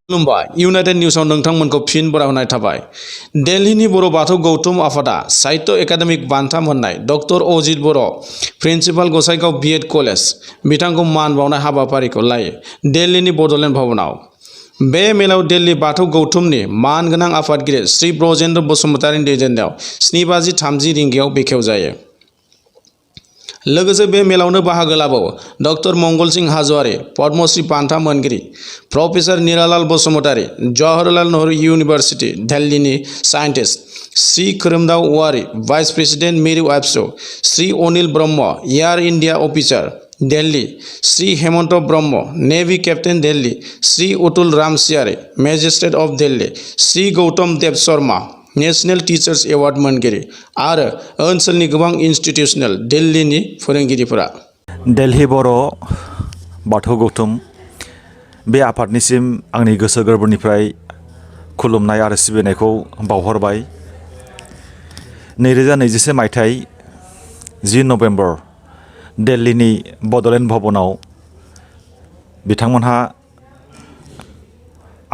खुलुमबाय इउनाइटेड निउसाव नोंथांमोनखौ फिन बरायनाय थाबाय। दिल्लीनि बर' बाथौ गौथुम आफादा साहित्य एकाडेमिक बान्था मोननाय डक्टर अजित बर' प्रिन्सिपाल गसाइगाव B.ed कलेज बिथांखौ मान बावनाय हाबाफारिखौ लायो दिल्लीनि बड'लेण्ड भवनाव। बे मेलाव दिल्ली बाथौ गौथुमनि मानगोनां आफादगिरि श्री ब्रजेन्द्र बसुमतारिनि दैदेननायाव 7:30 रिंगायाव बेखेवजायो। लोगोसे बे मेलावनो बाहागो लाबावो डक्टर मंगल सिंह हाज'वारि पद्मश्री बान्था मोनगिरि प्रफेसर निरालाल बसुमतारि जवाहरलाल नेहरू इउनिभार्सिटी दिल्लीनि scientist Shri Khoromdao Owary vice president मिरु ABSU Shri Anil Brahma Air India officer Delhi Shri Hemanta Brahma navy captain Delhi Shri Atul Ramsiary magistrate of Delhi Shri Gautam Dev Sharma national teachers award मोनगिरि आरो ओनसोलनि गोबां इन्स्टिटिउसनेल दिल्लीनि फोरोंगिरिफोरा दिल्ली बर' बाथौ गौथुम बे आफादनिसिम आंनि गोसो गोरबोनिफ्राय खुलुमनाय आरो सिबिनायखौ बावहरबाय। 2024 मायथाइ 10 नभेम्बर दिल्लीनि बड'लेण्ड भवनाव बिथांमोनहा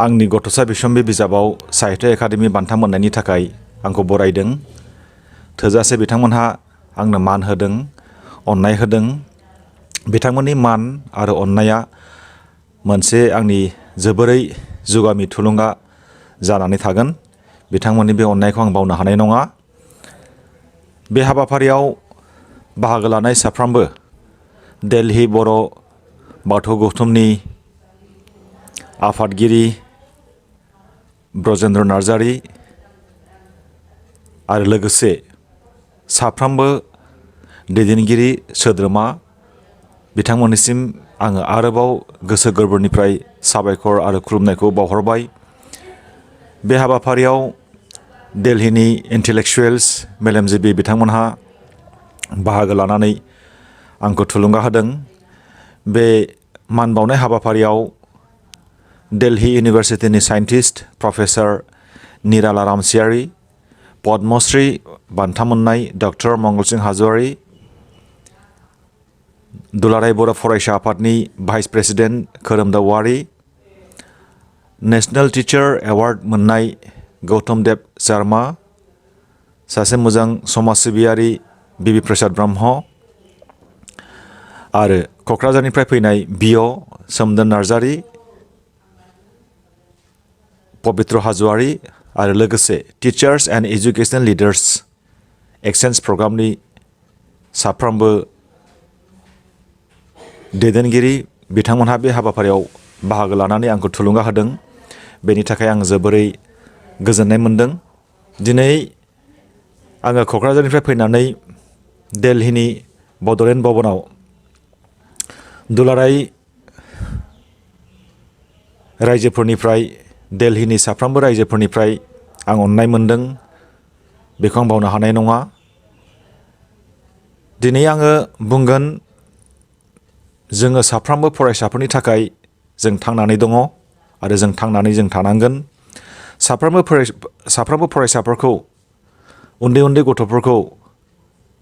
आंनि गथ'सा बिसम्बि बिजाबाव साहित्य एकाडेमि बान्था मोननायनि थाखाय आंखौ बरायदों। थोजासे बिथांमोनहा आंनो मान होदों, अननाय होदों। बिथांमोननि मान आरो अननाया मोनसे आंनि जोबोरै जुगामि थुलुंगा जानानै थागोन। बिथांमोननि बे अननायखौ आं बावनो हानाय नङा। बे हाबाफारियाव बाहागो लानाय साफ्रोमबो दिल्ली बर' बाथौ गौथुमनि आफादगिरि ब्रजेन्द्र नार्जारि आरो लोगोसे साफ्रोमबो दैदेनगिरि सोद्रोमा बिथांमोननिसिम आङो आरोबाव गोसो गोरबोनिफ्राय साबायखर आरो खुलुमनायखौ बावहरबाय। बे हाबाफारियाव दिल्लीनि इन्टेलेक्सुवेल्स मेलेमजिबि बिथांमोनहा बाहागो लानानै आंखौ थुलुंगा होदों। बे मान बावनाय हाबाफारियाव दिल्ली इउनिभार्सिटिनि साइन्टिस्ट प्रफेसर निराला रामसियारि, पद्मश्री बान्था मोननाय डक्टर मंगल सिंह हाज'वारि, दुलाराय बर' फरायसा आफादनि भाइस प्रेसिडेन्ट खोरोमदाव औवारि, नेशनेल टीचार एवार्ड मोननाय गौतम देव शर्मा, सासे मोजां समाज सिबियारि बिबि प्रसाद ब्रह्म आरो क'क्राझारनिफ्राय फैनाय B.O. सोमदोन नार्जारि, पबित्र हाज'वारि आरो लोगोसे टीचार्स एन्ड एजुकेशनेल लिडार्स एक्सचेन्ज प्रग्रामनि साफ्रोमबो दैदेनगिरि बिथांमोनहा बे हाबाफारियाव बाहागो लानानै आंखौ थुलुंगा होदों। बेनि थाखाय आं जोबोरै गोजोननाय मोनदों। दिनै आङो क'क्राझारनिफ्राय फैनानै दिल्लीनि बड'लेण्ड भवनाव दुलाराय रायजोफोरनिफ्राय दिल्लीनि साफ्रोमबो रायजोफोरनिफ्राय आं अननाय मोनदों। बेखौ आं बावनो हानाय नङा। दिनै आङो बुंगोन जोङो साफ्रोमबो फरायसाफोरनि थाखाय जों थांनानै दङ आरो जों थानांगोन। साफ्रोमबो फरायसाफोरखौ उन्दै गथ'फोरखौ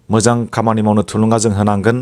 मोजां खामानि मावनो थुलुंगा जों होनांगोन।